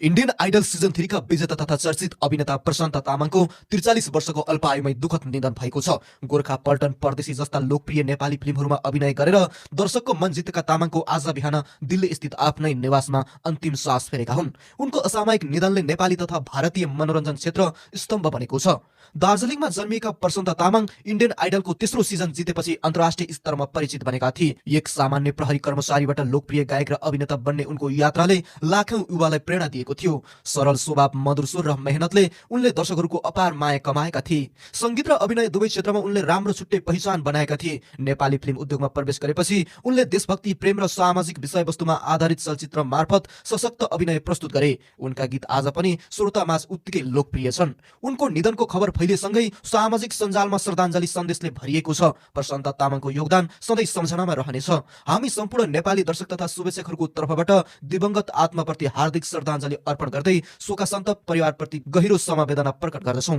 Indian idol season 3 का विजेता तथा चर्चित अभिनेता प्रशान्त तामाङको 43 वर्षको अल्पायुमै दुःखद निधन भएको छ। गोर्खा पल्टन परदेशी जस्ता लोकप्रिय नेपाली फिल्महरूमा अभिनय गरेर दर्शकको मन जितेका तामाङको आज बिहान दिल्ली स्थित आफ्नै निवासमा अन्तिम सास फेरेका हुन्। उनको असामयिक निधनले नेपाली तथा भारतीय मनोरञ्जन क्षेत्र स्तम्भ बनेको छ। दार्जिलिङमा जन्मिएका प्रशान्त तामाङ इन्डियन आइडलको तेस्रो सिजन जितेपछि अन्तर्राष्ट्रिय स्तरमा परिचित बनेका थिए। एक सामान्य प्रहरी कर्मचारीबाट लोकप्रिय गायक र अभिनेता बन्ने उनको यात्राले लाखौं युवालाई प्रेरणा दिएको थियो। सरल स्वभाव, मधुर स्वर र मेहनतले उनले दर्शकहरूको अपार माया कमाएका थिए। संगीत र अभिनय दुवै क्षेत्रमा उनले राम्रो छुट्टै पहिचान बनाएका थिए। नेपाली फिल्म उद्योगमा प्रवेश गरेपछि उनले देशभक्ति, प्रेम र सामाजिक विषयवस्तुमा आधारित चलचित्र मार्फत सशक्त अभिनय प्रस्तुत गरे। उनका गीत आज पनि श्रोतामाझ उत्तिकै लोकप्रिय छन्। उनको निधनको खबर फैलिएसँगै सामाजिक सञ्जालमा श्रद्धाञ्जली सन्देशले भरिएको छ। प्रशान्त तामाङको योगदान सधैँ सम्झनामा रहनेछ। हामी सम्पूर्ण नेपाली दर्शक तथा शुभेच्छकहरूको तर्फबाट दिवंगत आत्माप्रति हार्दिक श्रद्धाञ्जली अर्पण गर्दै शोकासन्तप्त परिवारप्रति गहिरो समवेदना प्रकट गर्दछौँ।